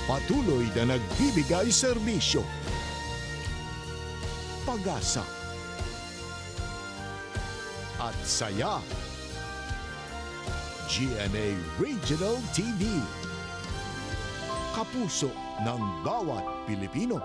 Patuloy na nagbibigay serbisyo, pag-asa, at saya. GMA Regional TV. Kapuso ng bawat Pilipino.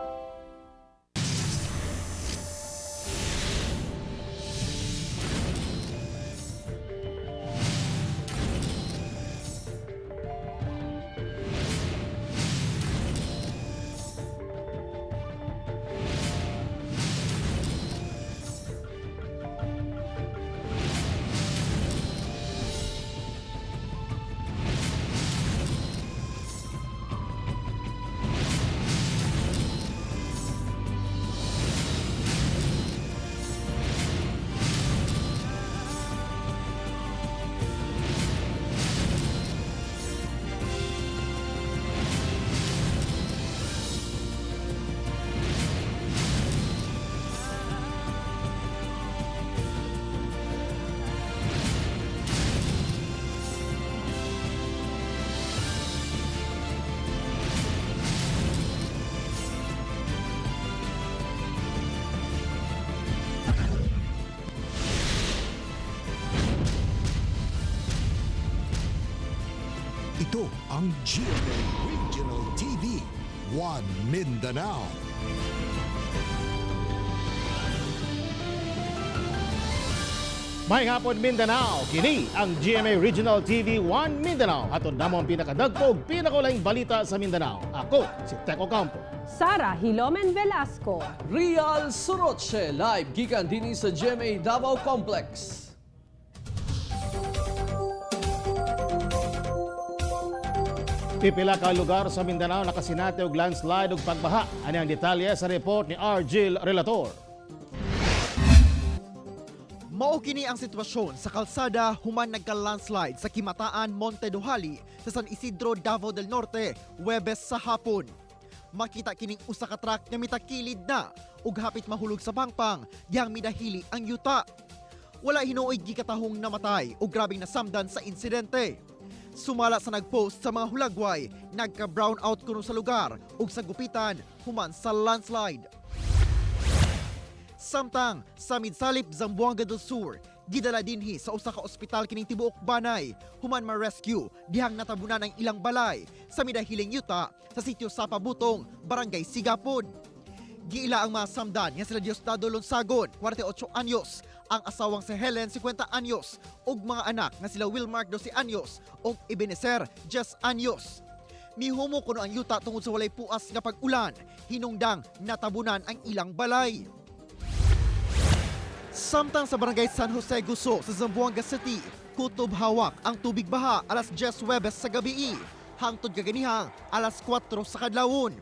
Ito ang GMA Regional TV, One Mindanao. May hapon, Mindanao, kini ang GMA Regional TV 1 Mindanao. Hatod namo ang pinakadagko ug pinakaulaing balita sa Mindanao. Ako si Teco Campo. Sara Hilomen Velasco. Real Soroche live gikan dinhi sa GMA Davao Complex. Pipila ka lugar sa Mindanao nakasinati og landslide ug pagbaha. Ani ang detalye sa report ni Argil Relator. Mao kini ang sitwasyon sa kalsada human nagka-landslide sa Kimataan, Monte Dohali sa San Isidro, Davao del Norte, Huwebes sa hapon. Makita kining usa ka truck nga mitakilid na ug hapit mahulog sa pangpang dihang midahili ang yuta. Wala hinuoy gikatahong namatay o grabeng nasamdan sa insidente. Sumala sa nagpost sa mga hulagway, nagka-brown out kuno sa lugar ug sa gupitan human sa landslide. Samtang sa Midsalip, Zamboanga del Sur, gidala dinhi sa usa ka ospital kining tibuok banay human ma-rescue dihang natabunan ang ilang balay sa midahiling yuta sa sitio Sapabutong, Barangay Sigapod. Giila ang mga samdan nga sila Diosdado Lonsagon, 48 anyos, ang asawang si Helen, 50 anyos, ug mga anak nga sila Wilmark, 12 anyos, ug Ebenezer, 10 anyos. Mihumo kuno ang yuta tungod sa walay puas nga pag-ulan, hinungdang natabunan ang ilang balay. Samtang sa barangay San Jose Guso sa Zamboanga City, kutob hawak ang tubig baha alas 10 Huwebes sa gabi. Hangtod kaganihang alas 4 sa kadlawon.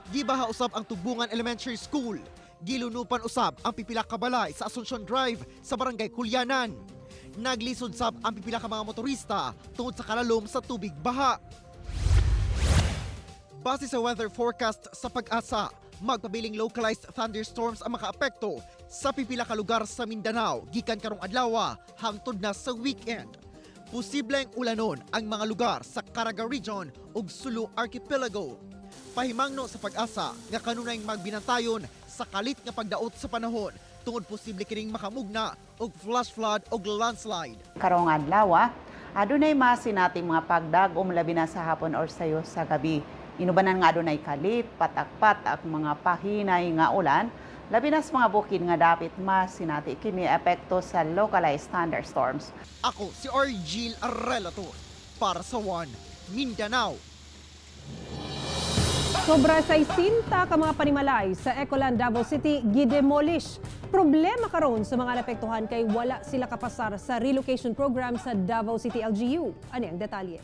Gibaha usab ang Tubungan Elementary School. Gilunupan usab ang pipila ka balay sa Asuncion Drive sa barangay Kulyanan. Naglisod sab ang pipila ka mga motorista tungod sa kalalom sa tubig baha. Base sa weather forecast sa Pag-asa, magpabiling localized thunderstorms ang makaapekto sa pipila ka lugar sa Mindanao gikan karong adlaw hangtod na sa weekend. Posibleng ulanon ang mga lugar sa Caraga Region ug Sulu Archipelago. Pahimangno sa Pag-asa nga kanunayng magbinantayon sa kalit nga pagdaot sa panahon tungod posible kining makamugna og flash flood ug landslide. Karong adlaw, adunay masinati mga pagdag-om labi na sa hapon or sayo sa gabi. Inubanan nga adunay kalit, patak-patak, mga pahinay nga ulan, labi na sa mga bukid nga dapit masinati kini epekto sa localized thunderstorms. Ako si Argil Relator para sa One Mindanao. Sobra 60 ka mga panimalay sa Ecoland Davao City gidemolish. Problema karon sa mga naapektuhan kay wala sila kapasar sa relocation program sa Davao City LGU. Ano ang detalye?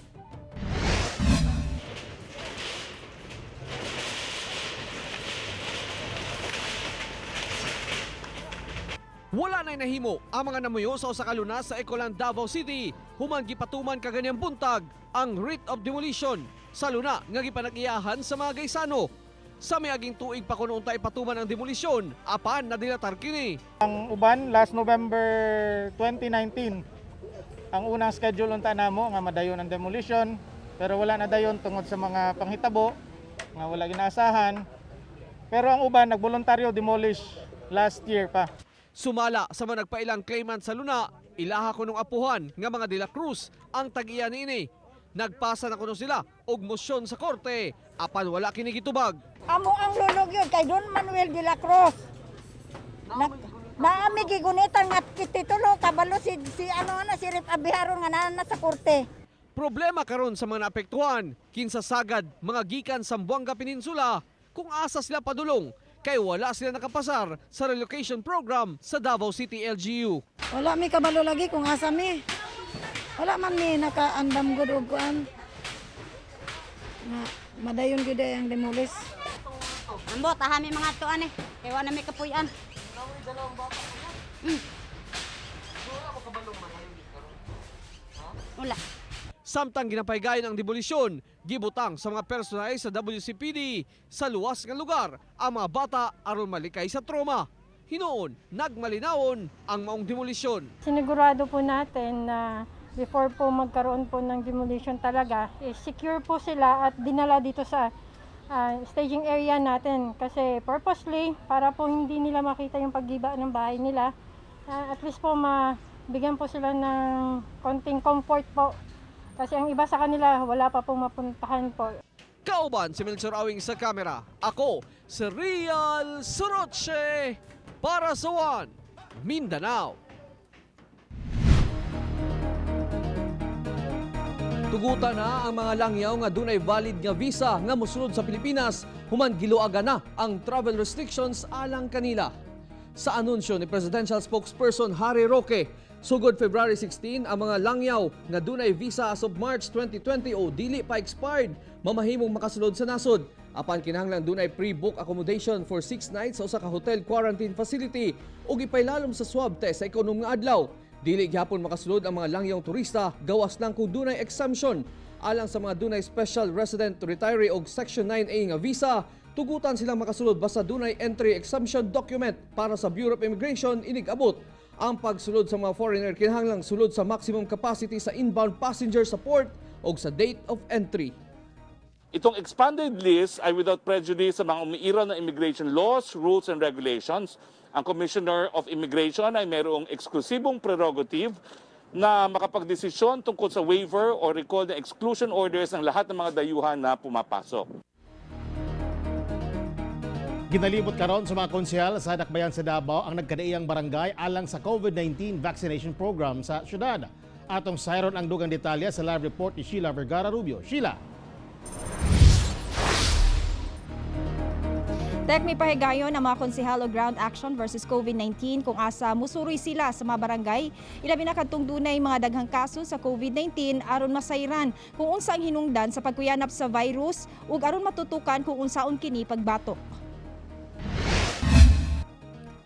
Wala na'y nahimo ang mga namuyo sa usa ka luna sa Ecoland Davao City human gipatuman kaganyang buntag ang writ of demolition sa luna nga gipanagiyahan sa mga Gaisano. Sa miaging tuig pa kuno unta ipatuman ang demolisyon apan nadilatar kini. Ang uban last November 2019 ang unang schedule unta namo nga madayon ang demolition, pero wala na dayon tungod sa mga panghitabo. nga wala ginaasahan. Pero ang uban nagboluntaryo demolish last year pa. Sumala sa mga nagpailang claimant sa luna, ilaha kunong apuhan nga mga De La Cruz ang tag-iya niini. Nagpasa na kuno sila og mosyon sa korte apan wala kini gitubag. Amo ang lulog yun kay Don Manuel de la Cruz. Na, naami gigunitan nga titulo kabalo si ano na si Rip Abiharon nga naa na sa korte. Problema karon sa mga naapektuhan, kinsa sagad mga gikan sa Zamboanga Peninsula kung asa sila padulong kay wala sila nakapasar sa relocation program sa Davao City LGU. Wala mi kabalo lagi kung asa mi. Wala man mi nakaandam gud og kuan. Nga madayon gyud ay ang demolish. Ambot, aha mi mga tuan eh. Kaya wala may kapuyan. Wala. Samtang ginapaygayon ang demolisyon, gibutang sa mga personay sa WCPD sa luwas nga lugar ang mga bata aron malikay sa trauma. Hinuon, nagmalinawon ang maong demolisyon. Sinigurado po natin na before po magkaroon po ng demolition talaga, eh, secure po sila at dinala dito sa staging area natin. Kasi purposely, para po hindi nila makita yung paggiba ng bahay nila, at least po mabigyan po sila ng konting comfort po. Kasi ang iba sa kanila, wala pa pong mapuntahan po. Kauban si Melchor Awing sa kamera. Ako, si Real Soroche para sa One, Mindanao. Tugutan na ang mga langyaw nga dunay valid nga visa nga mosulod sa Pilipinas human giluagan na ang travel restrictions alang kanila. Sa anunsyo ni Presidential Spokesperson Harry Roque, sugod February 16 ang mga langyaw nga dunay visa as of March 2020 o dili pa expired mamahimong makasulod sa nasod. Apan kinahanglan dunay pre-book accommodation for 6 nights sa usa ka hotel quarantine facility ug ipailalom sa swab test sa ikaunong nga adlaw. Dili gihapon makasulod ang mga langyong turista gawas lang kung dunay exemption alang sa mga dunay special resident retiree og Section 9A nga visa. Tugutan silang makasulod basta dunay entry exemption document para sa Bureau of Immigration inig-abot. Ang pagsulod sa mga foreigner kinahanglang sulod sa maximum capacity sa inbound passenger support og sa date of entry. Itong expanded list ay without prejudice sa mga umiiral na immigration laws, rules, and regulations. Ang Commissioner of Immigration ay mayroong eksklusibong prerogative na makapagdesisyon tungkol sa waiver or recall ng exclusion orders ng lahat ng mga dayuhan na pumapasok. Ginalibot karon sa mga konsehal sa Dakbayan sa Davao ang nagkadaiyang barangay alang sa COVID-19 vaccination program sa syudad. Atong sayron ang dugang detalye sa live report ni Sheila Vergara Rubio. Sheila. Tek, may pahigayon ang mga konsehal o ground action versus COVID-19 kung asa musuroy sila sa mga barangay. Ilabi na kadtong dunay mga daghang kaso sa COVID-19 aron masayran kung unsa ang hinungdan sa pagkuyanap sa virus ug aron matutukan kung unsaon kini pagbatok.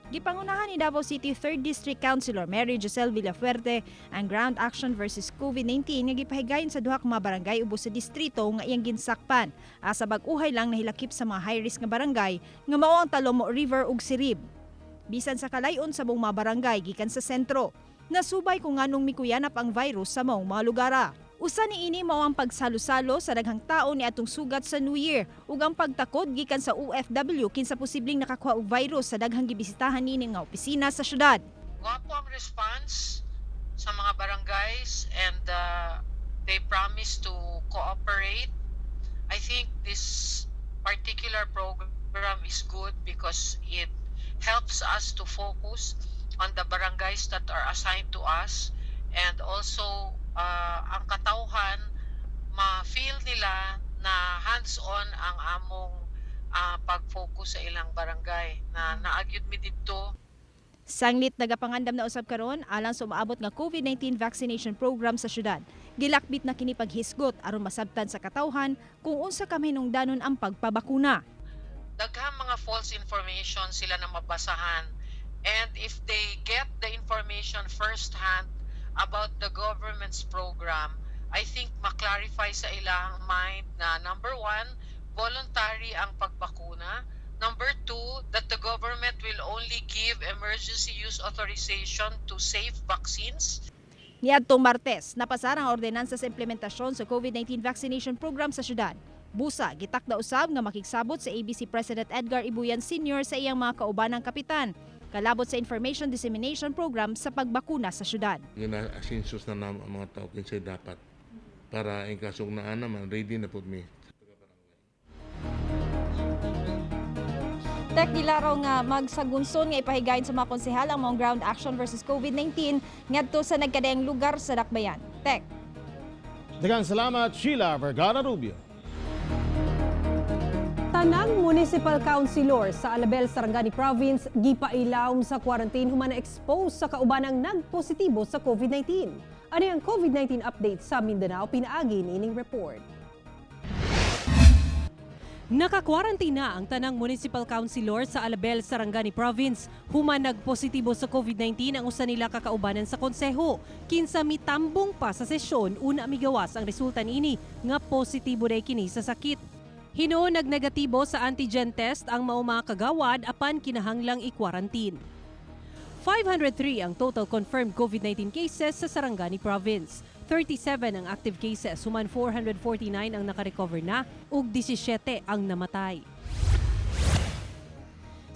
Gipangunahan ni Davao City 3rd District Councilor Mary Giselle Villafuerte ang ground action versus COVID-19 nga gipahigayon sa duha ka mga barangay ubos sa distrito nga iyang ginsakpan. Asa bag-uhay lang nahilakip sa mga high-risk nga barangay nga mao ang Talomo River ug Sirib. Bisan sa kalayon sa buong mga barangay gikan sa sentro. Nasubay kung nganong mikuyanap ang virus sa maong mga lugara. Usa ni ini mao ang pagsalo-salo sa daghang tao ni atong sugat sa New Year ug ang pagtakod gikan sa OFW kinsa posibleng nakakuha og virus sa daghang gibisitahan niini nga opisina sa syudad. Guwapo ang response sa mga barangays and they promise to cooperate. I think this particular program is good because it helps us to focus on the barangays that are assigned to us and also ang katawhan ma-feel nila na hands-on ang among pag-focus sa ilang barangay na naa gyud mi didto. Sanglit nagapangandam na usab karon alang sa umaabot nga COVID-19 vaccination program sa syudad. Gilakbit na kini paghisgot aron masabtan sa katawhan kung unsa ka mahinungdanon ang pagpabakuna. Daghang mga false information sila na mabasahan, and if they get the information first hand about the government's program, I think maklarify sa ilang mind na number one, voluntary ang pagbakuna. Number two, that the government will only give emergency use authorization to safe vaccines. Niadtong Martes, napasar ang ordinansa sa implementasyon sa COVID-19 vaccination program sa syudad. Busa, gitakda usab nga makigsabot sa ABC President Edgar Ibuyan Sr. sa iyang mga kaubanang kapitan kalabot sa information dissemination program sa pagbakuna sa syudad. Gina-asinsos na namo ang mga tao kinsay dapat para in kaso naa naman ready na pud mi. Tek, gilaraw nga magsagunson nga ipahigayon sa mga konsehal ang mga ground action versus COVID-19 ngadto sa nagkadayang lugar sa Dakbayan. Tek. Daghang salamat, Sheila Vergara Rubio. Tanang municipal councilor sa Alabel, Sarangani Province gipailawom sa quarantine human na-expose sa kaubanang nagpositibo sa COVID-19. Ano ang COVID-19 update sa Mindanao? Pinaagi niining report. Nakakwarantina ang tanang municipal councilor sa Alabel, Sarangani Province. Human nagpositibo sa COVID-19 ang usa nila kakaubanan sa konseho. Kinsa mitambong pa sa sesyon, una migawas ang resulta niini nga positibo day kini sa sakit. Hinuon nagnegatibo sa antigen test ang mao mga kagawad apan kinahanglang i-quarantine. 503 ang total confirmed COVID-19 cases sa Sarangani Province. 37 ang active cases, human 449 ang nakarecover na ug 17 ang namatay.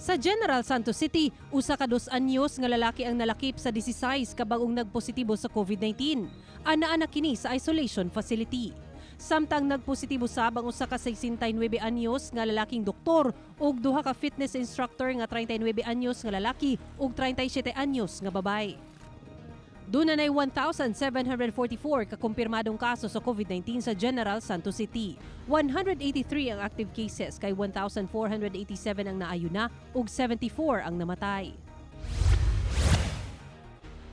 Sa General Santos City, usa ka 2 anyos nga lalaki ang nalakip sa 16 ka bag-ong nagpositibo sa COVID-19. Anaa na kini sa isolation facility. Samtang nagpositibo sab ang usa ka 69 anyos nga lalaking doktor ug duha ka fitness instructor nga 39 anyos nga lalaki ug 37 anyos nga babae. Duna nay 1,744 kakumpirmadong kaso sa COVID-19 sa General Santos City. 183 ang active cases kay 1,487 ang naayo na ug 74 ang namatay.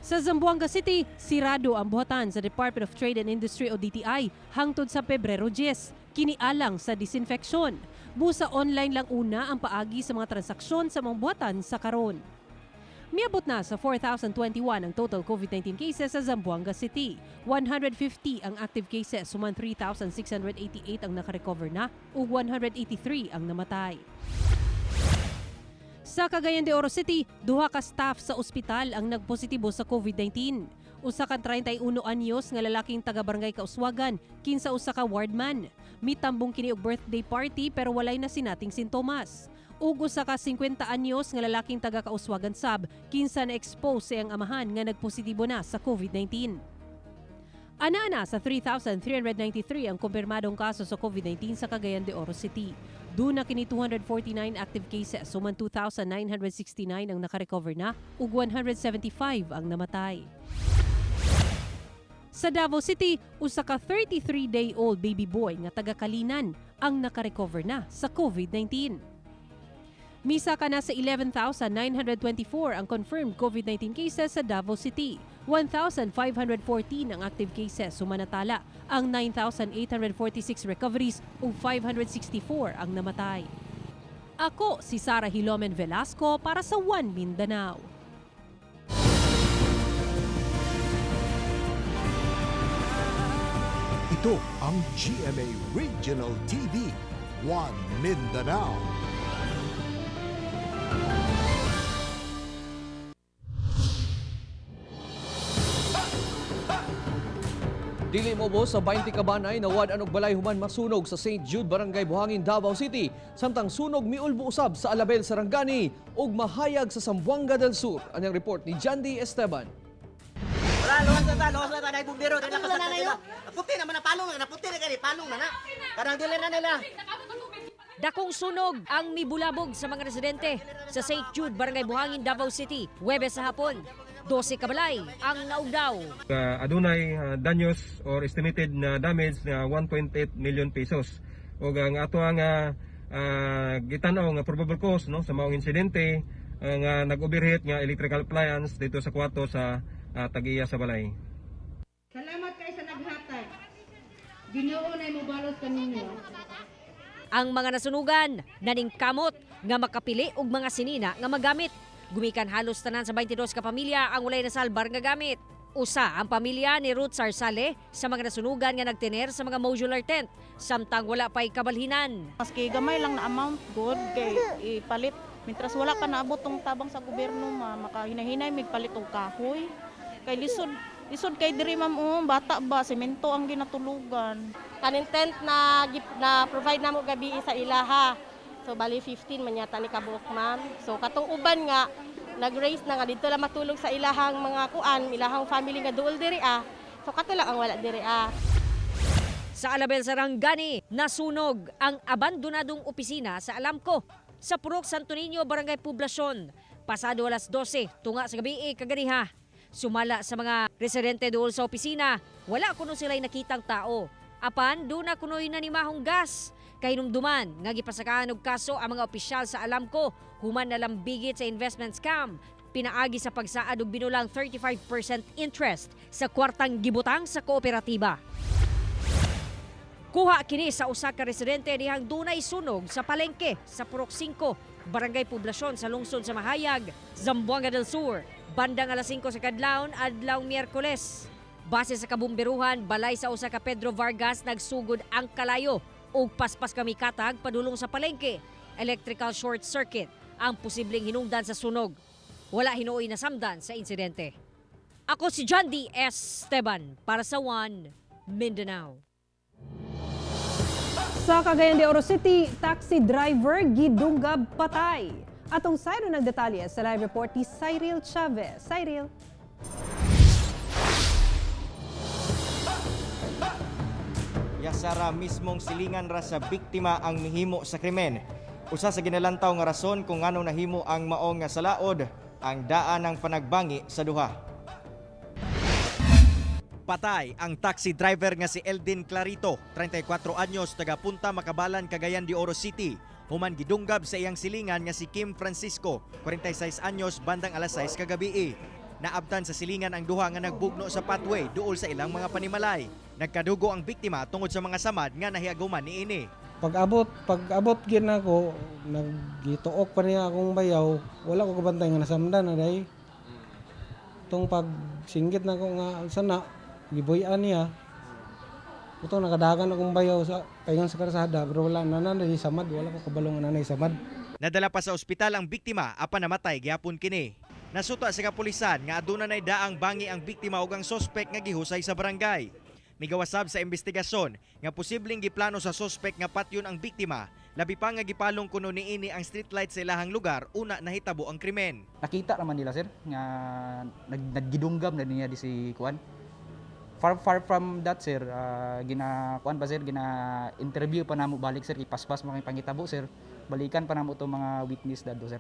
Sa Zamboanga City, sirado ang buhatan sa Department of Trade and Industry o DTI hangtod sa Pebrero 10. Kinialang sa disinfection. Busa online lang una ang paagi sa mga transaksyon sa mga buhatan sa karon. Miabot na sa 4,021 ang total COVID-19 cases sa Zamboanga City. 150 ang active cases, human 3,688 ang nakarecover na ug 183 ang namatay. Sa Cagayan de Oro City, duha ka staff sa ospital ang nagpositibo sa COVID-19. Usa ka 31 anyos nga lalaking taga Barangay Kauswagan, kinsa usa ka wardman. Mitambong kini og birthday party pero walay nasinating sintomas. Ug usa ka 50 anyos nga lalaking taga Kauswagan sab, kinsa na-expose sa iyang amahan nga nagpositibo na sa COVID-19. Ana-ana sa 3,393 ang kumpirmadong kaso sa COVID-19 sa Cagayan de Oro City. Duna kini 249 active cases, human 2,969 ang nakarecover na ug 175 ang namatay. Sa Davao City, usa ka 33-day-old baby boy nga taga Kalinan ang nakarecover na sa COVID-19. Misaka na sa 11,924 ang confirmed COVID-19 cases sa Davao City. 1,514 ang active cases, sumanatala ang 9,846 recoveries ug 564 ang namatay. Ako si Sara Hilomen Velasco para sa One Mindanao. Ito ang GMA Regional TV, One Mindanao. Dili mo sa 20 ka banay nawad-an og balay human masunog sa St. Jude, Barangay Buhangin, Davao City. Samtang sunog miulbo usab sa Alabel, Sarangani ug mahayag sa Zamboanga del Sur. Anyang report ni Jandy Esteban. Wala, luwas na ta, luwas na ta, dahil bumbero, dahil nakasakit na nila. Puti naman na, palong na, puti na kani, palong na na. Karang dili na nila. Dakong sunog ang mibulabog sa mga residente sa St. Jude, Barangay Buhangin, Davao City, Huwebes sa hapon. 12 kabalay ang naugdaw. Adunay danyos or estimated na damage na 1.8 million pesos. Ug ang ato ang gitan-aw nga probable cause, no, sa maong insidente nga nag-overheat nga electrical appliance dito sa kwarto sa tag-iya sa balay. Salamat kay sa naghatag. Ginoo nay mobalos kaninyo. Ang mga nasunugan naningkamot nga makapili og mga sinina nga magamit. Gumikan halos tanan sa 22 ka pamilya ang walay nasalbar nga gamit. Usa ang pamilya ni Ruth Sarsale sa mga nasunugan nga nagtener sa mga modular tent samtang wala pa'y kabalhinan. Maski gamay lang na amount good kay ipalit. Mintras wala pa naabot tong tabang sa gobyerno, ma makahinahinay migpalit og kahoy. Kay lisod lisod kay diri, ma'am, oh, bata ba semento ang ginatulugan. Kaning tent na na provide namo gabi sa ilaha. So bali 15 man yata ni kabuok, ma'am. So katong uban nga nag-raise na nga dito lang matulog sa ilahang mga kuan, ilahang family nga duol diri ah. So kato lang ang wala diri ah. Sa Alabel Sarangani, nasunog ang abandonadong opisina sa Alamco sa Purok Santo Niño, Barangay Poblacion. Pasado alas 12, tunga sa gabi kaganiha. Sumala sa mga residente dool sa opisina, wala kuno sila'y nakitang tao. Apan, duna kuno'y nanimahong gas. Kahinumduman nga gipasakaan og kaso ang mga opisyal sa Alamco human nalambigit sa investment scam pinaagi sa pagsaad og binulang 35% interest sa kwartang gibutang sa kooperatiba. Kuha kini sa usa ka residente dihang dunay sunog sa palengke sa Purok 5, Barangay Poblacion sa lungsod sa Mahayag, Zamboanga del Sur. Bandang alas 5 sa kadlawon adlaw Miyerkules. Base sa kabumberuhan, balay sa usa ka Pedro Vargas nagsugod ang kalayo ug paspas kami katag padulong sa palengke. Electrical short circuit ang posibleng hinungdan sa sunog. Wala hinuoy nasamdan sa insidente. Ako si John D. S. Esteban para sa One Mindanao. Sa Cagayan de Oro City, taxi driver gidunggab patay. Atong sayro ng detalye sa live report ni Cyril Chavez. Cyril. Yasara, mismong silingan ra sa biktima ang mihimo sa krimen. Usa sa ginalantaw nga rason kung nganong nahimo ang maong nga salaod, ang daan ng panagbangi sa duha. Patay ang taxi driver nga si Eldin Clarito, 34 anyos, taga Punta Makabalan, Cagayan de Oro City. Human gidunggab sa iyang silingan nga si Kim Francisco, 46 anyos, bandang alas 6 kagabi. Naabtan sa silingan ang duha nga nagbugno sa pathway duol sa ilang mga panimalay. Nagkadugo ang biktima tungod sa mga samad nga nahiaguman niini. Pag-abot gid nako, naggituok pa niya akong bayaw, wala ko kabantay nga nasamdan na day. Tong pag singgit nako nga sana, gibuy-an niya. Ito nakadagan akong bayaw sa paingon sa karsada pero wala na nanay samad, wala ko kabalo nga nanay samad. Nadala pa sa ospital ang biktima apan namatay gihapon kini. Nasuta sa kapulisan nga aduna nay daang bangi ang biktima ug ang sospek nga gihusay sa barangay. Migawasab sa investigasyon nga posibleng giplano sa sospek nga patyon ang biktima, labi pa nga gipalong kuno niini ang streetlight sa ilahang lugar una nahitabo ang krimen. Nakita naman nila, sir, nga naggidunggab na niya di si kuan. Far far from that, sir, gina kuan pa, sir, gina interview pa namo balik, sir, ipaspas mga pangitabo, sir. Balikan pa namo to mga witness dadto, sir.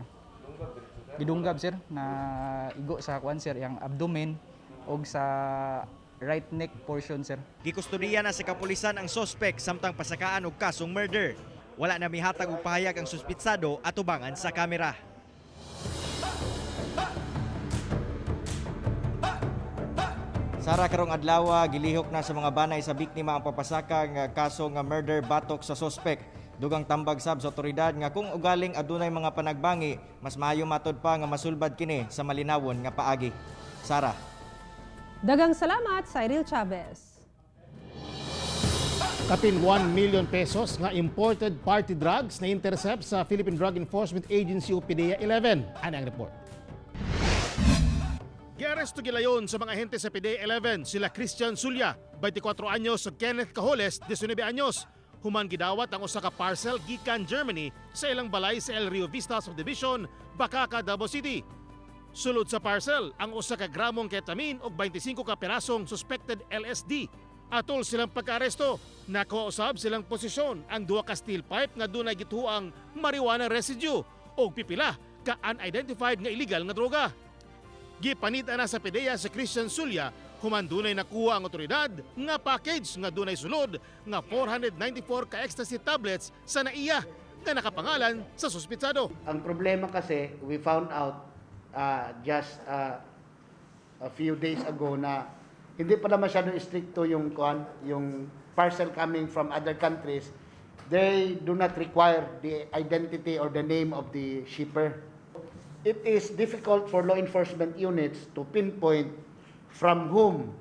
Gidunggab, sir, na igo sa kuan, sir, yang abdomen og sa right neck portion, sir. Gikustudiya na sa kapulisan ang sospek samtang pasakaan og kasong murder. Wala na mihatag og pahayag ang suspitsado atubangan sa kamera. Sara, karong adlaw gilihok na sa mga banay sa biktima ang papasaka nga kaso nga murder batok sa sospek. Dugang tambag sab sa otoridad nga kung ugaling adunay mga panagbangi, mas maayo matod pa nga masulbad kini sa malinawon nga paagi. Sara. Dagang salamat, Cyril Chavez. Kapin 1 million pesos nga imported party drugs na intercept sa Philippine Drug Enforcement Agency o PDEA 11. Ano ang report? Giaresto gilayon sa mga ahente sa PDEA 11 sila Christian Sulia, 24 anyos, ug Kenneth Cajoles, 19 anyos. Human gidawat ang usa ka parcel gikan Germany sa ilang balay sa El Rio Vista Subdivision, Bacaca, Davao City. Sulod sa parcel ang usa ka gramong ketamine ug 25 ka pirasong suspected LSD. Atol silang pagkaaresto, nakuha usab silang posisyon ang duha ka steel pipe nga dunay gituang marijuana residue ug pipila ka unidentified nga illegal nga droga. Gipanita na sa PDEA sa Christian Sulia human dunay nakuha ang otoridad nga package nga dunay sulod nga 494 ka ecstasy tablets sa naiya nga nakapangalan sa suspitsado. Ang problema kasi, we found out just a few days ago na hindi pala masyadong stricto yung kuan, yung parcel coming from other countries. They do not require the identity or the name of the shipper. It is difficult for law enforcement units to pinpoint from whom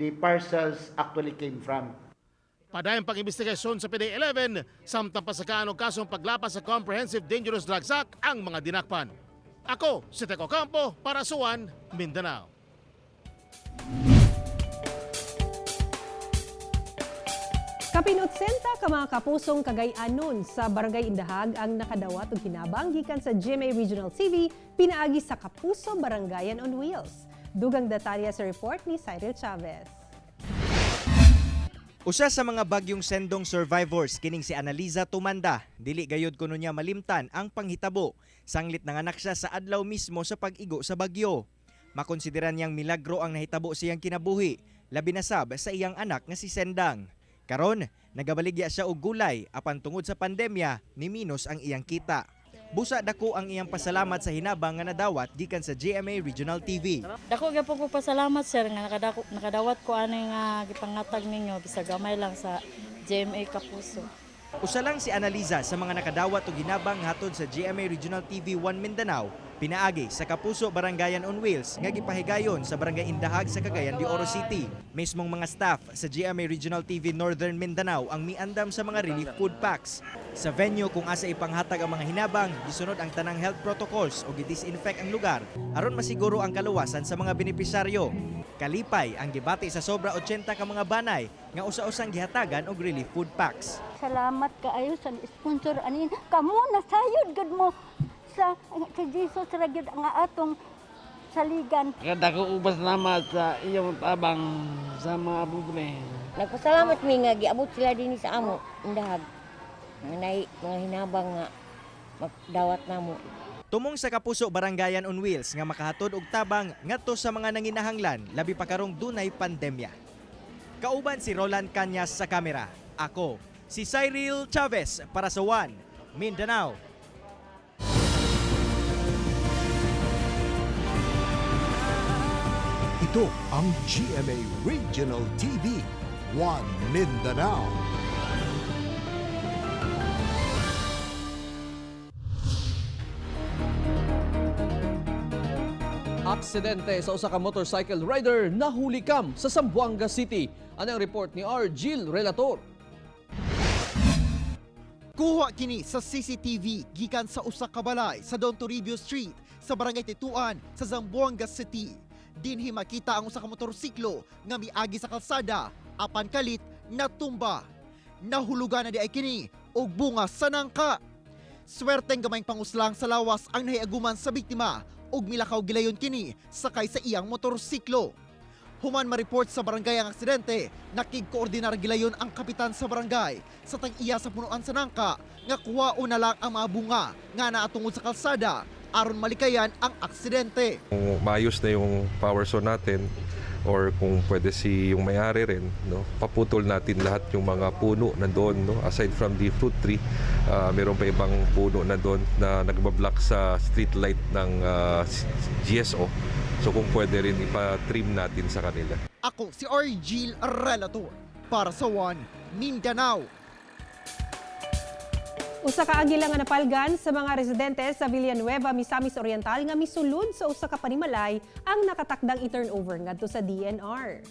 the parcels actually came from. Padayon pag-imbestigasyon sa PDEA 11 samtang pasakaan og kasong paglapas sa Comprehensive Dangerous Drugs Act ang mga dinakpan. Ako, si Teco Campo para sa One Mindanao. Kapin 80 ka mga kapusong Cagay-anon sa Barangay Indahag ang nakadawat og hinabang gikan sa GMA Regional TV pinaagi sa Kapuso Barangayan on Wheels. Dugang detalye sa report ni Cyril Chavez. Usa sa mga bagyong Sendong survivors kining si Analiza Tumanda, dili gayud kuno niya malimtan ang panghitabo. Sanglit nanganak siya sa adlaw mismo sa pag-igo sa bagyo. Makonsideran niyang milagro ang nahitabo sa iyang kinabuhi, labi na sab sa iyang anak nga si Sendang. Karon, nagabaligya siya og gulay apan tungod sa pandemya, ni minus ang iyang kita. Busa dako ang iyang pasalamat sa hinabang nga nadawat gikan sa GMA Regional TV. Dako gyapon ko pasalamat, sir, nga nakadawat ko ani nga gipangatag ninyo bisag gamay lang sa GMA Kapuso. Usa lang si Analiza sa mga nakadawat og hinabang hatod sa GMA Regional TV 1 Mindanao, pinaagi sa Kapuso Barangayan on Wheels nga gipahigayon sa Barangay Indahag sa Cagayan de Oro City. Mismong mga staff sa GMA Regional TV Northern Mindanao ang miandam sa mga relief food packs. Sa venue kung asa ipanghatag ang mga hinabang, gisunod ang tanang health protocols o gi-disinfect ang lugar aron masiguro ang kaluwasan sa mga benepisyaryo. Kalipay ang gibati sa sobra 80 ka mga banay nga usa-usang gihatagan og relief food packs. Salamat kaayo sa sponsor anin. Kamo nasayod gud mo sa sa Jesus ra gyud ang atong saligan. Dako ko pasalamat sa iyong tabang sa mga pobre. Nagpasalamat mi nga giabot sila dinhi sa amo, Indahag. Nga nay mga hinabang nga magdawat namo. Tumong sa Kapuso Barangayan on Wheels nga makahatod og tabang ngadto sa mga nanginahanglan labi pa karong dunay pandemya. Kauban si Roland Cañas sa kamera. Ako, si Cyril Chavez para sa One Mindanao. Ito ang GMA Regional TV, One Mindanao. Aksidente sa usa ka motorcycle rider nahulikam sa Zamboanga City. Ano ang report ni R. Gil Relator? Kuha kini sa CCTV gikan sa usa ka balay sa Don Toribio Street sa Barangay Tituan sa Zamboanga City. Dinhi makita ang usa ka motorsiklo nga miagi sa kalsada apan kalit natumba. Nahulugan na diay kini og bunga sa nangka. Swerteng gamayng panguslang sa lawas ang nahiaguman sa biktima ug milakaw gilayon kini sakay sa iyang motorsiklo. Human ma-report sa barangay ang aksidente, nakigkoordinar gilayon ang kapitan sa barangay sa tag-iya sa punuan sa nangka nga kuwaon na lang ang mga bunga nga naatungod sa kalsada aron malikayan ang aksidente. Kung maayos na yung power saw natin or kung pwede si yung may-ari rin, no, paputol natin lahat yung mga puno nandoon, no, aside from the fruit tree, meron pa ibang puno na doon na nagbablock sa street light ng GSO. So kung pwede rin ipa-trim natin sa kanila. Ako si Argil Relator para sa One Mindanao. Usa ka agila nga napalgan sa mga residente sa Villanueva, Misamis Oriental nga misulod sa usa ka panimalay ang nakatakdang i-turnover ngadto sa DNR.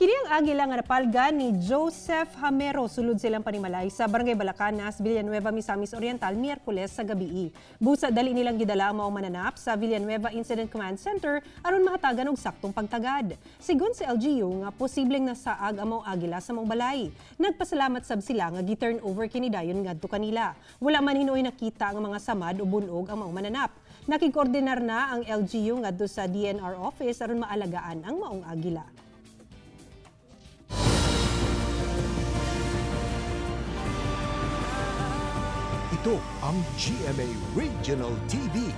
Kini ang agila nga napalgan ni Joseph Hamero sulod silang panimalay sa Barangay Balacanas, Villanueva, Misamis Oriental, Miyerkules sa gabii. Busa dali nilang gidala ang maong mananap sa Villanueva Incident Command Center aron mahatagan og saktong pagtagad. Sigon sa LGU nga posibleng nasaag ang maong agila sa maong balay. Nagpasalamat sab sila nga gi-turn over kini dayon ngadto kanila. Wala man hinuoy nakita ang mga samad o bunog ang maong mananap. Nakikoordinar na ang LGU ngadto sa DNR office aron maalagaan ang maong agila. Ito ang GMA Regional TV,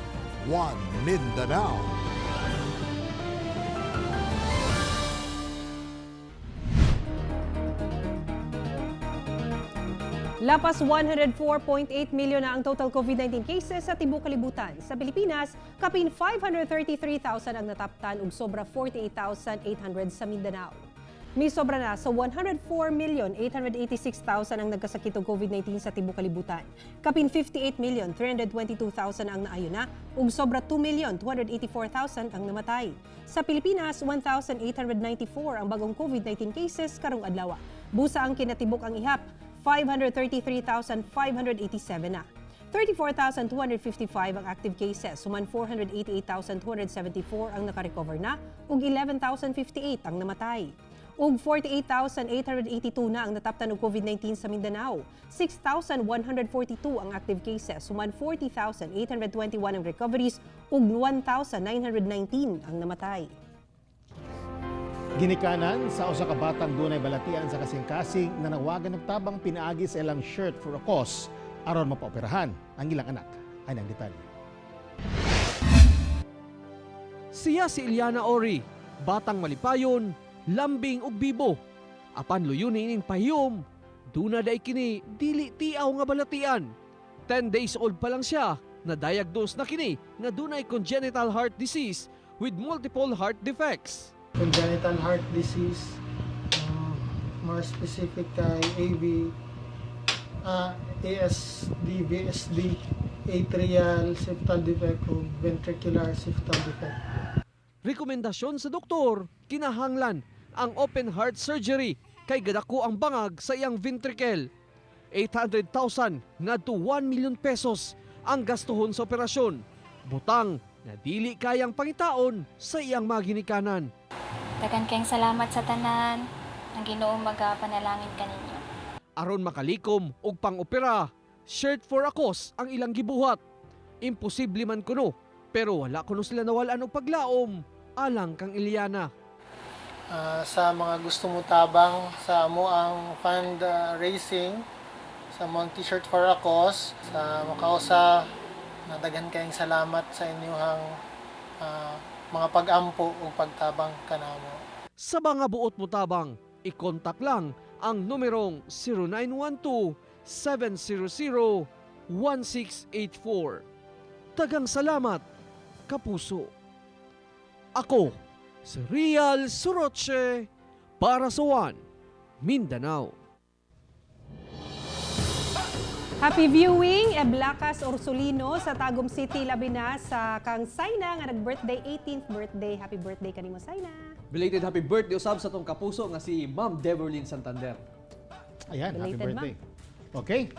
One Mindanao. Lapas 104.8 million na ang total COVID-19 cases sa tibuok kalibutan. Sa Pilipinas, kapin 533,000 ang nataptan ug sobra 48,800 sa Mindanao. Misobra na sa 104,886,000 ang nagkasakit og COVID-19 sa tibuok kalibutan. Kapin 58,322,000 ang naayo na ug sobra 2,284,000 ang namatay. Sa Pilipinas, 1,894 ang bagong COVID-19 cases karong adlaw. Busa ang kinatibuk ang ihap, 533,587 na. 34,255 ang active cases, human 488,274 ang nakarecover na ug 11,058 ang namatay. Ug 48,882 na ang nataptan og COVID-19 sa Mindanao. 6,142 ang active cases, human 40,821 ang recoveries ug 1,919 ang namatay. Ginikanan sa usa ka batang dunay balatian sa kasing-kasing, nanawagan og tabang pinaagi sa ilang Shirt for a Cause aron mapaoperahan ang ilang anak. Ay ang detalye. Siya si Iliana Ori, batang malipayon, lambing ug bibo. Apan luyo niining pahiyom, duna day kini dili tiaw nga balatian. 10 days old pa lang siya, na-diagnose na kini nga dunay congenital heart disease with multiple heart defects. Congenital heart disease, more specific kay AV, ASD, VSD, atrial septal defect o ventricular septal defect. Rekomendasyon sa doktor, kinahanglan ang open heart surgery kay gadako ang bangag sa iyang ventricle. 800,000 ngadto 1 million pesos ang gastuhon sa operasyon. Butang na dili kayang pangitaon sa iyang mga ginikanan. Daghan kayong salamat sa tanan. Ang Ginoo magapanalangin kaninyo. Aron makalikom og pang-opera, Shirt for a Cause ang ilang gibuhat. Imposible man kuno, pero wala kuno sila nawalan og paglaom alang kang Iliana. Sa mga gusto mo tabang sa amo ang fund raising sa mga T-shirt for a Cause sa makausa na daghan kayong salamat sa inyong mga pag-ampo ug pagtabang kanamo. Sa mga buot mo tabang, i-contact lang ang numerong 0912-700-1684. Daghang salamat, kapuso. Ako, si Real Suroche, para sa One, Mindanao. Happy viewing, Eblakas Ursulino sa Tagum City, labi na sa kang Saina nga nag-birthday, 18th birthday. Happy birthday kanimo, Saina. Belated happy birthday usab sa tong kapuso nga si Ma'am Deverlyn Santander. Ayan, happy Belated, birthday. Okay.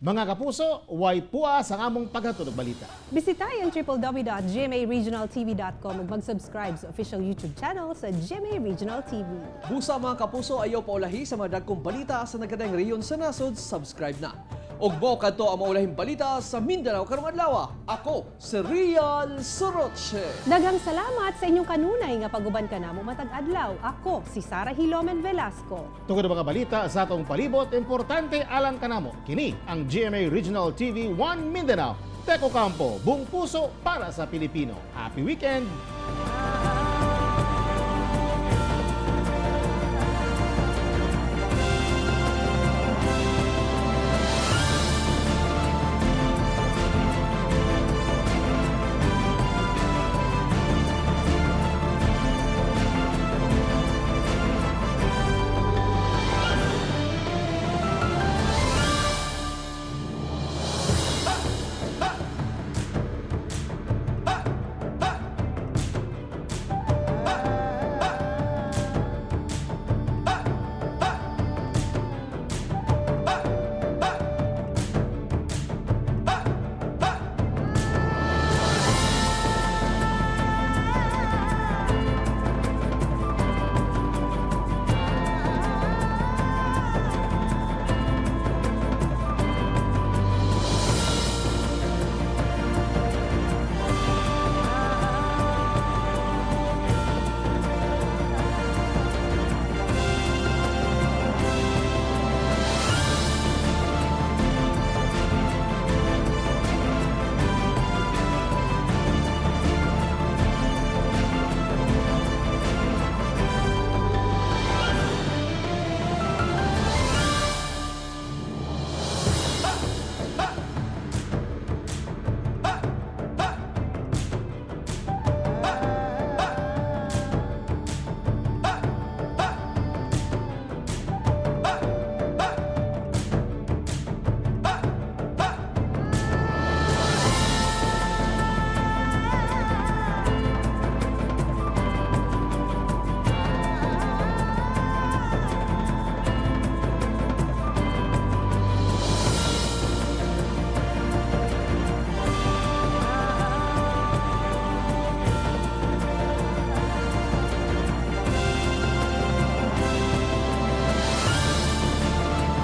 Mga kapuso, way puas ang among paghatod og balita. Bisitahin ang www.gmaregionaltv.com ug mag-subscribe sa official YouTube channel sa GMA Regional TV. Busa, mga kapuso, ayaw paulahi sa mga dagkong balita sa nagkadaiyang rehiyon sa nasod, subscribe na. Ug mo kadto ang maulahing balita sa Mindanao karong adlaw. Ako si Real Soroche. Daghang salamat sa inyong kanunay nga pag-uban kanamo matag adlaw. Ako si Sara Hilomen Velasco. Tungod ang mga balita sa atong palibot, importante alang kanamo. Kini ang GMA Regional TV 1 Mindanao. Teko Campo, buong puso para sa Pilipino. Happy weekend!